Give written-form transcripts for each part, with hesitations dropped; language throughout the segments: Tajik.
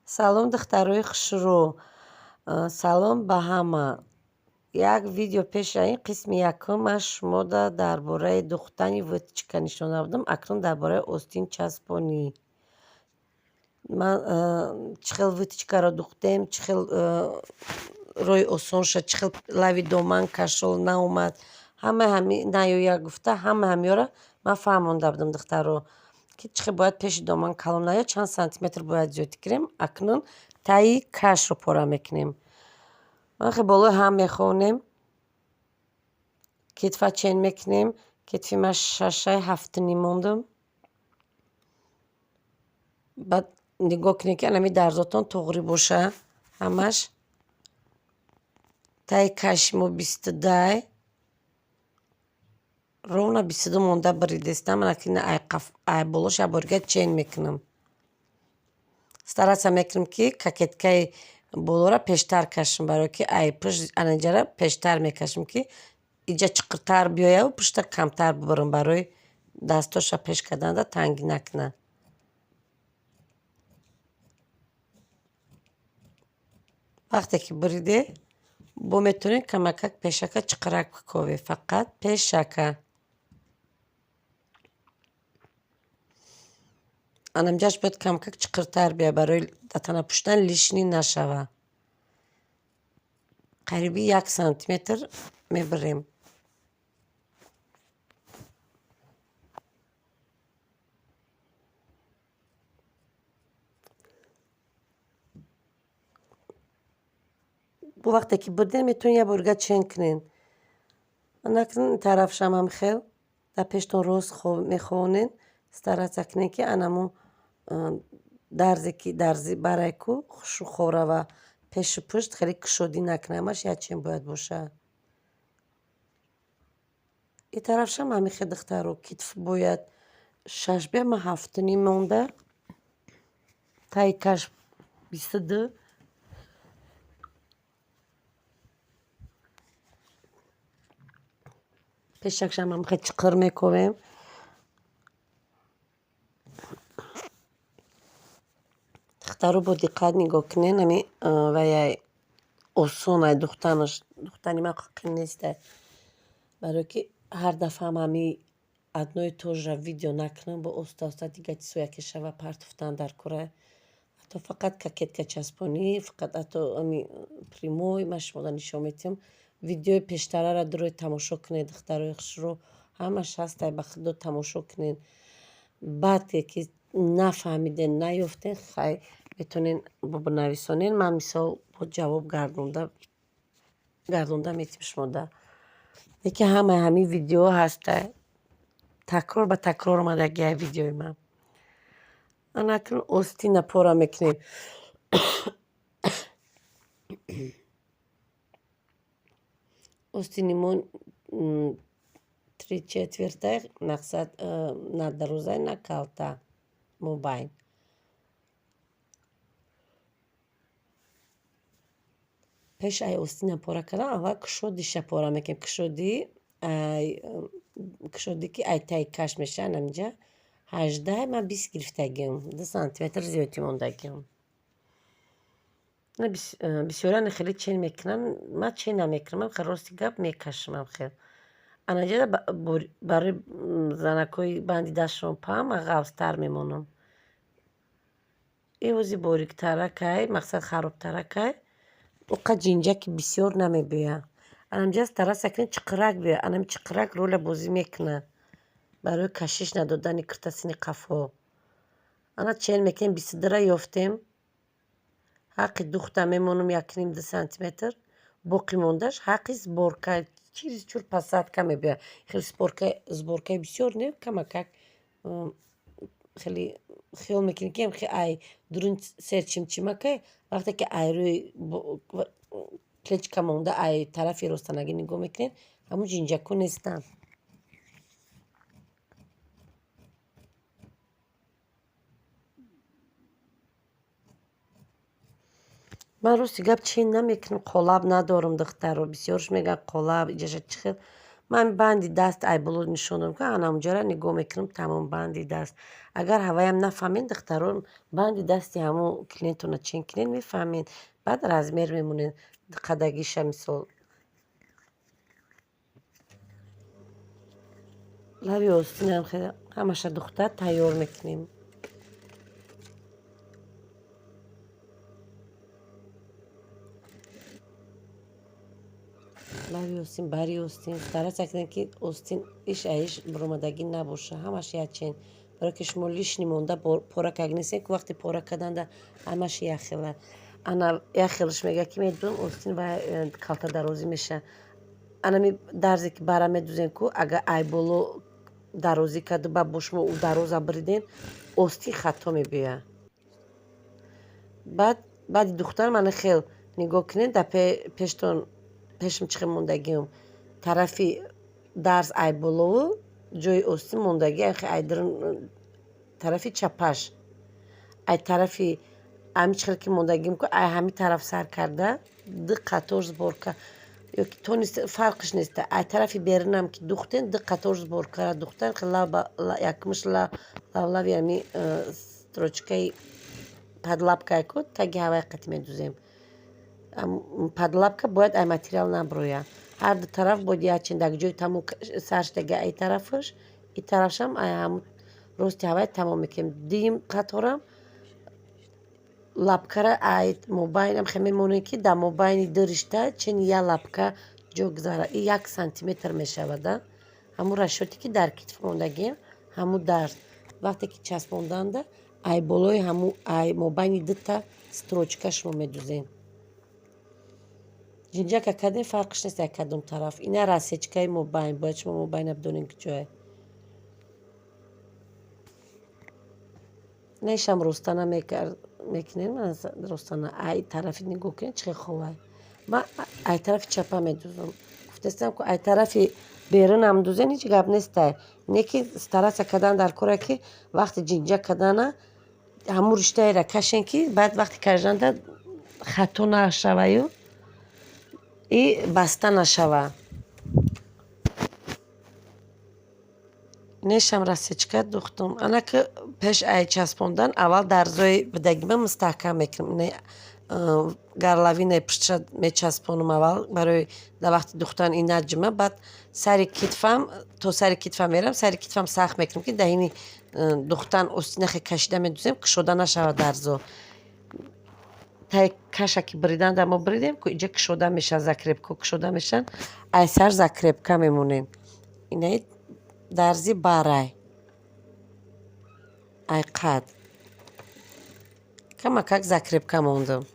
Салом, духтарои хушрӯ, салом ба ҳама. Як видео пеша ин қисми якум ман шумода дар бораи духтани вытачка нишон будам. Акнун дар бораи остин часпонӣ. Ман чӣ хел вытачкаро духтем, чӣ хел роҳи осон шуд, чӣ хел лави доман кашол наомад. Ҳамаи ҳами наёя гуфта, ҳамаи ҳамиёро ман фаҳмонда будам, духтаро, ки чӣ хел бояд пеши доман калон наёяд, чанд сантиметр бояд зиёдтӣ кунем. Акнун таи кашро пора мекунем. Вақте болои ҳам мехонем, китфа чен мекунем. Китфи ман шашай ҳафтуним мондам. Баъд нигоҳ кунед, ки анами дарзотон туғрӣ боша ҳамаш. Таи каши мо 22-й. Ровно 22 монда буридестам. Ана ки ай болош як борига чен мекунам. Стараться мекунам, ки кокеткаи болоро пештар кашам, барое ки ай пушт анаҷара пештар мекашам, ки иҷа чиқиртар биёяву пушта камтар бибарам, барои дастоша пеш карданда тангӣ накунад. Вақте ки буриде, бо метавонед камакак пешака чиқирак бикобед, фақат пешака. Анамҷаш бояд камакак чиқиртар биёяд, барои датана пӯшидан лишний нашавад. Қариби 1 сантиметр мебарем. Бо вақте ки бурдем, метавонед як борига чен кунед. Анакун ин тарафшам ҳам хел дар пештон рост мехонед. Стараться кунед, ки анамун дарзе, ки дарзи барай ку хушу хоб рава, пешу пушт хеле кушодӣ накунад, ҳамаш як чен бояд бошад. Ин тарафшам ҳамин хел, духтаро, китф бояд шаш биёяд, ман ҳафтуним монда. Таи каш 22. Пешакшам ҳам хел чиқир мековем. Духтаро, бо диққат нигоҳ кунед, ами ваяй осон ай духтанаш, духтани ман қин нестай. Барое ки ҳар дафъаам ҳами одно и то же видео накунам, бо оста оста дигар чизҳо яке шава партофтан дар кора. Ҳатто фақат кокетка часпонӣ, фақат ҳатто ами прямой ман шуморо нишон медиҳам. Видеои пештараро дурои тамошо кунед, духтарои хушрӯ, ҳамаш ҳастай, ба худо тамошо кунед. Баъд ки нафаҳмиден, наёфтен, хай, метавонед бинависонед, ман мисол бо ҷавоб гардонда метим шумода. Лекин ҳамаи ҳамин видеоҳо ҳастай. Такрор ба такрор омадагиай видеои ман. Ана акнун остина пора мекунем. Остини мо три четвертай, мақсад, на дарозай, на калта, мобайн. Пеш ай остина пора кардан аввал кушодиша пора мекунем. Кушодӣ ай кушодӣ, ки ай таи каш мешавад, анаминҷа 18, ман 20 гирифтагиам, 2 сантиметр зиёдтӣ мондагиам. Бисёране хеле чен мекунанд, ман чен намекунам, ман хел рости гап мекашам хел. Анаҷада барои занакҳои банди дастшон паҳн ман ғафзтар мемонам. Ивози бориктаракай, мақсад, харобтаракай, оқа ҷинҷаки бисёр намебиёяд. Анамҷа стараться кунед, чиқирак биёяд. Анами чиқирак роля бозӣ мекунад барои кашиш надодани киртасини қафо. Ана чен мекунем, 22-ра ёфтем. Ҳаққи духта мемонам якним 2 сантиметр, боқӣ мондааш ҳаққи сборка, чересчур посадка мебиёяд. Хеле сборкаи бисёр не, камакак хеле хиёл мекунӣ, ки хе ай дурун серчимчимакай, вақте ки ай рӯи клетчатка монда, ай тарафи ростанагӣ нигоҳ мекунед, ҳамун ҷинҷакҳо нестанд. Ман рости гап чен намекунам, қолаб надорам, духтаро. Бисёрш мегӯянд қолаб иҷаша чӣ хел. Ман банди даст ай боло нишон додам, ки анамуҷара нигоҳ мекунам, тамом банди даст. Агар ҳаваям нафаҳмед, духтарон, банди дасти ҳамун клиентона чен кунед, мефаҳмед. Баъд размер мемонед қадагиша, мисол. Лаби остинам ҳамаша духта тайёр мекунем. Лаби остин, бари остин, стараться кунед, ки остин иш аиш буромадагӣ набоша, ҳамаш якчен. Барое ки шумо лишний монда пора карда нестед, ки вақте пора карданда ҳамаш якхела. Ана якхелаш мегӯяд, ки медонам, остин ва калта дарозӣ меша. Анами дарзе ки бара медузем ку, агар ай боло дарозӣ карду, ба бо шумо ӯ дароза буриден, остин хато мебиёяд. Баъд баъди духтар мана хел нигоҳ кунед, дар пештон, пешам чӣ хел мондагиам. Тарафи дарз ай болову ҷои остин мондагӣ ай тарафи чапаш. Ай тарафи ами чӣ хел ки мондагиам ку, ай ҳами тараф сар карда ду қатор сборка ёки то фарқш нест. Ай тарафи берунам ки духтен, ду қатор сборкара духтан, якумаш лавлави ами строчкаи подлапкае ку, таги ҳавай қати медузем. Подлапка бояд ай материал наброяд. Ҳар ду тараф бояд якчен, дар ҷои тамом сар шудаги ай тарафаш, и тарафшам ай ҳамун рости ҳавай тамом мекунем. Дуюм қаторам лапкара ай мобайнам хел мемонем, ки дар мобайни ду ришта чен як лапка ҷо гузарад. И 1 сантиметр мешавад. Ҳамун расчёте ки дар китф мондагием, ҳамун дарз. Вақте ки часпонданда, ай болои ҳамун, ай мобайни дута строчка шумо медузем. Ҷинҷака кардем, фарқш нест як кадом тараф. Ина рассечкаи мобайн, бояд шумо мобайна бидонед куҷое. Нешам ростана мекунем, ростана ай тарафи нигоҳ кунед, чӣ хел ховай. Ман ай тарафи чапа медузам. Гуфтастам ку, ай тарафи берунам дузен, ҳеҷ гап нестай. Не ки стараться кардан дар коре, ки вақти ҷинҷак кардана ҳамун риштаеро кашен, ки баъд вақти кашиданда хато нашаваю и баста нашава. Нешам рассечка духтум. Ана ки пеш ай часпондан аввал дарзои бидагима мустаҳкам мекунам. Горловинаи пуштша мечаспонам аввал, барои дар вақти духтан ин наҷима. Баъд сари китфам, то сари китфам мерам, сари китфам сахт мекунам, ки дар ини духтан остинахе кашида медузем, кушода нашавад дарзо. Таи каша ки буриданда мо буридем ку, инҷа кушода мешавад, закрепка кушода мешаванд, ай сар закрепка мемонем. Инаи дарзи барай ай қад камакак закрепка мондам.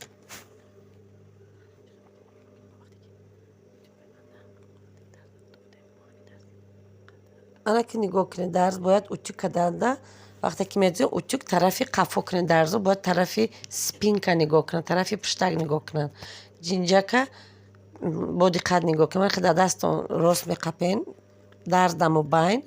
Ана ки нигоҳ кунед, дарз бояд утюг карданда, вақте ки медузем, утюг тарафи қафо кунед. Дарзо бояд тарафи спинка нигоҳ кунанд, тарафи пуштак нигоҳ кунанд. Ҷинҷака бо диққат нигоҳ кунед. Вақте дар дасттон рост меқапен, дарз дар мобайн,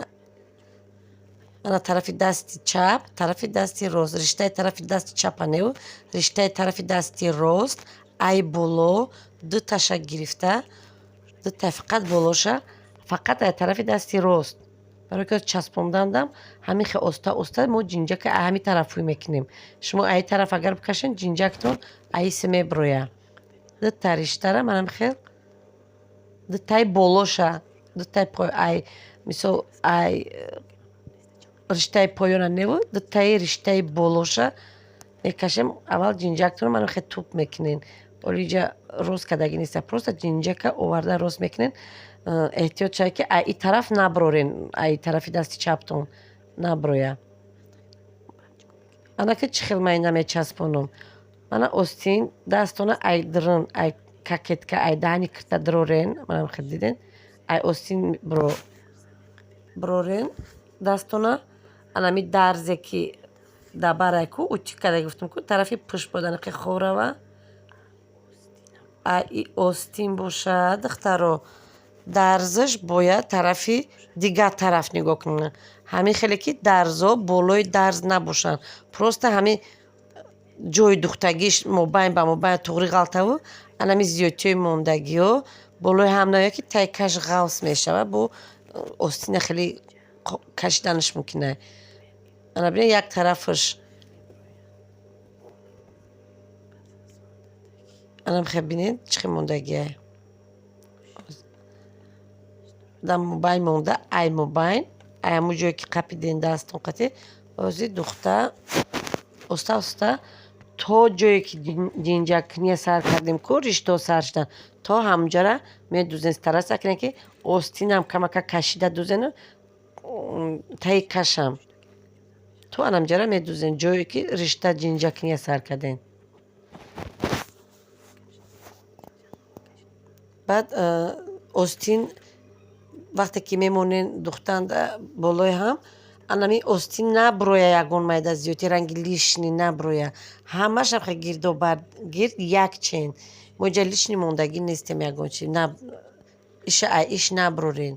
ана тарафи дасти чап, тарафи дасти рост, риштаи тарафи дасти чапа неу, риштаи тарафи дасти рост ай боло дуташа гирифта, дута фақат болоша, фақат ай тарафи дасти рост. Барои ки часпондандам ҳамин хел оста оста мо ҷинҷака ай ҳамин тараф ҳуй мекунем. Шумо ай тараф агар бикашед, ҷинҷактон аисе меброяд. Дута риштара манам хел, дутаи болоша, дутаи ай, мисол, ай риштаи поёна неву, дутаи риштаи болоша мекашем. Аввал ҷинҷактонро манам хел туп мекунем. Оли иҷа рост кардагӣ неста, просто ҷинҷака оварда рост мекунем. Эҳтиёт шавед, ки ай и тараф наброрен, ай тарафи дасти чаптон наброяд. Ана ки чӣ хел ман ина мечаспонам. Мана остин дастона ай дрын, ай кокетка, ай даҳани кирта дурорен, манам хел диден, ай остин брорен дастона. Анами дарзе ки дар барай ку утюг карда гуфтам ку, тарафи пушт бояд анақи хов рава. Ай и остин бошад, духтаро, дарзаш бояд тарафи дигар тараф нигоҳ кунад. Ҳамин хеле ки дарзо болои дарз набошанд, просто ҳамин ҷои духтагиш мобайн ба мобайн туғри ғалтаву анами зиёдтиҳои мондагиҳо Болои ҳам наояд, ки таи каш ғафс мешавад, бо остина хеле кашиданаш мумкин ай. Ана бинед, як тарафаш анам хел, бинед, чӣ хел мондагиай. Дар мобайн монда, ай мобайн, ай ҳамун ҷое ки қапиден дастон қатӣ, ози духта оста оста то ҷое ки ҷинҷаккиния сар кардем ку, риштаҳо сар шудан, то ҳамунҷара медузен. Стараться кунед, ки остинам камака кашида дузену таи кашам. То анамҷара медузен, ҷое ки ришта ҷинҷаккиния сар кардем. Баъд остин вақте ки мемонен духтанда болои ҳам, анами остин наброя, ягон майда зиёдти ранги лишний наброя. Ҳамааш ҳамхел гирдобар гирд як чен. Мо инҷа лишний мондагӣ нестем, ягон чи иша ай иш наброрен.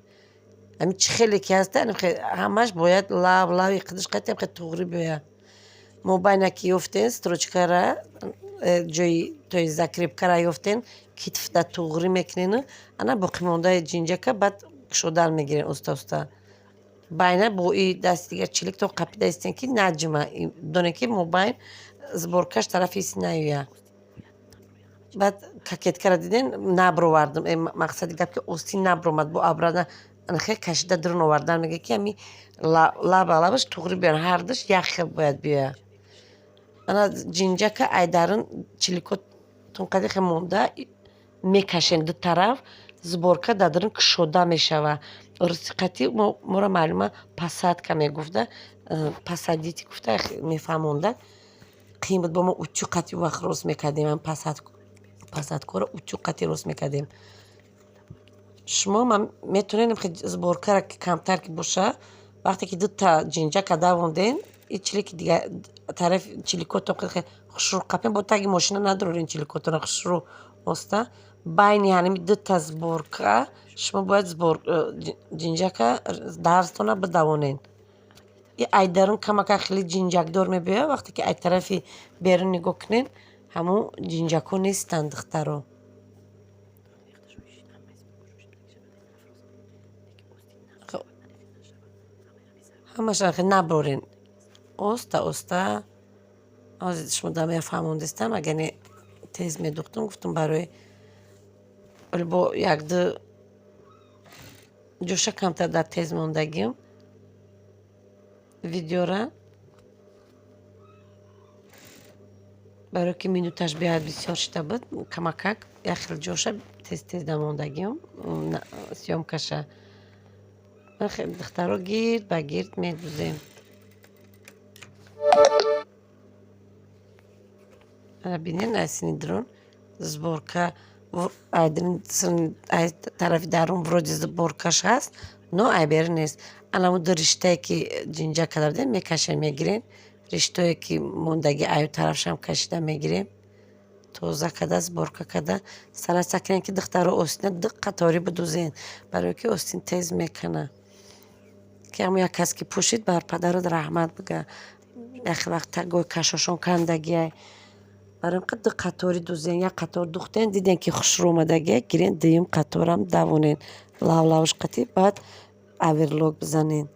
Ами чӣ хеле ки ҳаста, ҳамаш бояд лав лави қидиш қати ҳамхел туғрӣ биёяд. Мобайна ки ёфтен строчкара, ҷои то есть закрепкара ёфтен, китфда туғрӣ мекунену ана боқимондаи ҷинҷака баъд кушодан мегирен оста оста. Байна бо и дасти дигар чилик то қапида истен, ки наҷима, донем, ки мобайн сборкаш тарафи иси наёяд. Баъд кокеткара диден, набровардам. Мақсади гап, ки остин набромад, бо обратно хел кашида дурун овардан мега, ки ами лаба лабаш туғрӣ биёяд, ҳардуш як хел бояд биёяд. Ана ҷинҷака ай дарун чиликотон қади хел монда мекашем ду тараф, сборка дар дарун кушода мешавад. Рости қатӣ моро маълума посадка мегуфта, посадить гуфта мефаҳмонда. Қиин буд, бо мо утюг қатӣ вақт рост мекардем, посадкаро утюг қатӣ рост мекардем. Шумо метавонед сборкара ки камтар ки боша, вақте ки дута ҷинҷака давонден, и чилики дигар тарафи чиликотон хушрӯ қапен, бо таги мошина надорен чиликотонро хушрӯ оста байни ҳанами дута сборка шумо бояд ҷинҷака дарстона бидавонед. И ай дарун камака хеле ҷинҷакдор мебиёяд, вақте ки ай тарафи берун нигоҳ кунед, ҳамун ҷинҷакҳо нестанд, духтаро. Ҳамаша наборен. Оста оста ҳозир шумо да мефаҳмондистам, агар не тез медухтум, гуфтум барои бо якду ҷоша камтар дар тез мондагим видеора, барое ки минуташ беҳад бисёр шида буд, камакак як хел ҷоша тез тез дамондагим съёмкаша. Духтаро, гирд ба гирд медузем. Ана бинед, ай сини дрон сборка ай тарафи дарун вроде сборкаш ҳаст, но ай берун нест. Ана ду риштае ки ҷинҷак карда будем, мекашем, мегирем. Риштое ки мондагӣ аю тарафшам кашида мегирем. Тоза карда, сборка карда стараться кунем, ки духтаро остина ду қаторӣ бидузен, барое ки остин тез мекана. Ки ҳамун як кас ки пӯшид, бар падарат раҳмат бига. Як вақт гоҳи кашошон кандагиай. Барои ин ду қаторӣ дузен, як қатор духтен, дидем ки хушрӯ омадагиай, гирен, дуюм қаторам давонен лавлавш қатӣ, баъд оверлок бизанен.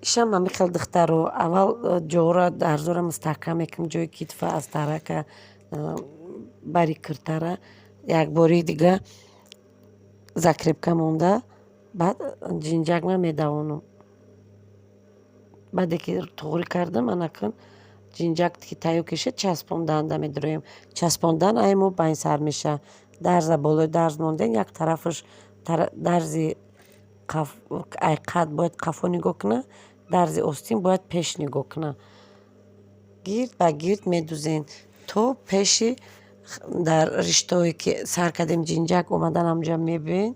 Ишам ҳамин хел, духтаро, аввал ҷоҳоро дарзора мустаҳкам мекунем, ҷои китфа аз тарака бари киртара якбори дига закрепка монда, баъд ҷинҷакма медавонам. Баъде ки туғрӣ кардам, анакун ҷинҷак ки тайёр ки шуд, часпонданда медуроем. Часпондан ай мобайн сар мешавад. Дарза болои дарз мондем, як тарафаш дарзи ай қад бояд қафо нигоҳ кунад, дарзи остин бояд пеш нигоҳ кунад. Гирд ба гирд медузем то пеши дар риштаҳое ки сар кардем ҷинҷак омадан, ҳамунҷа мебиёед.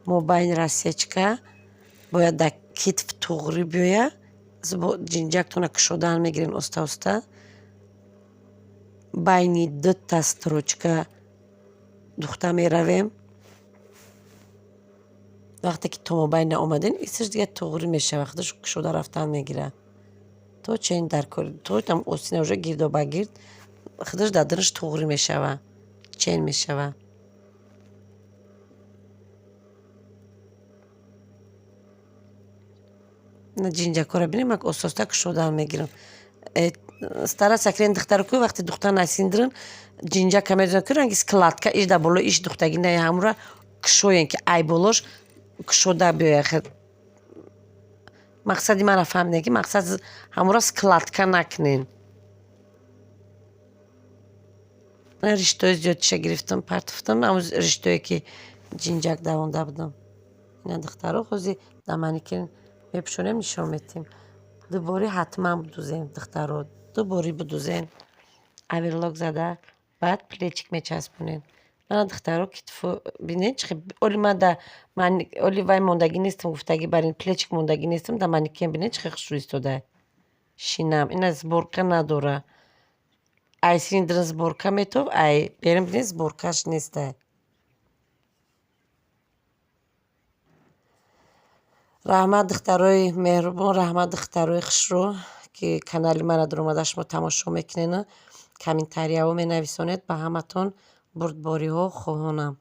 Мобайни рассечка бояд дар китф туғрӣ биёяд. Ҷинҷактона кушодан мегирем оста оста. Байни дута строчка духта меравем. Вақте ки то мобайн наомадем, исташ дигар туғрӣ мешавад, худаш кушода рафтан мегирад. То чен дар то там остина уже гирдобагирд худаш дар дунаш туғрӣ мешавад, чен мешавад. Ҷинҷакҳоро бинем, ман оста-оста кушодан мегирам. Стараться кунед, духтаро, ку вақте духтар насиндирин, ҷинҷака медонед, ку ранги складка иш дар болои иш духтагӣ не, ҳамура кушоен, ки ай болош кушода биёяд. Мақсади маро фаҳмидем, ки мақсад ҳамура складка накунен. Риштаҳои зиёдиша гирифтам, партофтам, ҳамун риштое, ки ҷинҷак давонда будам. Ина, духтаро, ҳозир дар манекен мепӯшонем, нишон медиҳем. Дубори ҳатман будузем, духтаро, дубори будузен, оверлок зада, баъд плечик мечаспонем. Мана, духтаро, китфо бинед чӣ. Оли ман да оли вай мондагӣ нестам, гуфтагӣ бар ин плечик мондагӣ нестам. Дар манекен бинед, чӣ хел хушрӯ истода шинам. Ина, сборка надора. Ай синдрин сборка метоб, ай берин бинед, сборкаш нестай. Раҳмат, духтарои меҳрубон, раҳмат, духтарои хушрӯ, ки канали маро дуромада шумо тамошо мекунену комментарияҳо менависонед. Ба ҳаматон бурдбориҳо хоҳонам.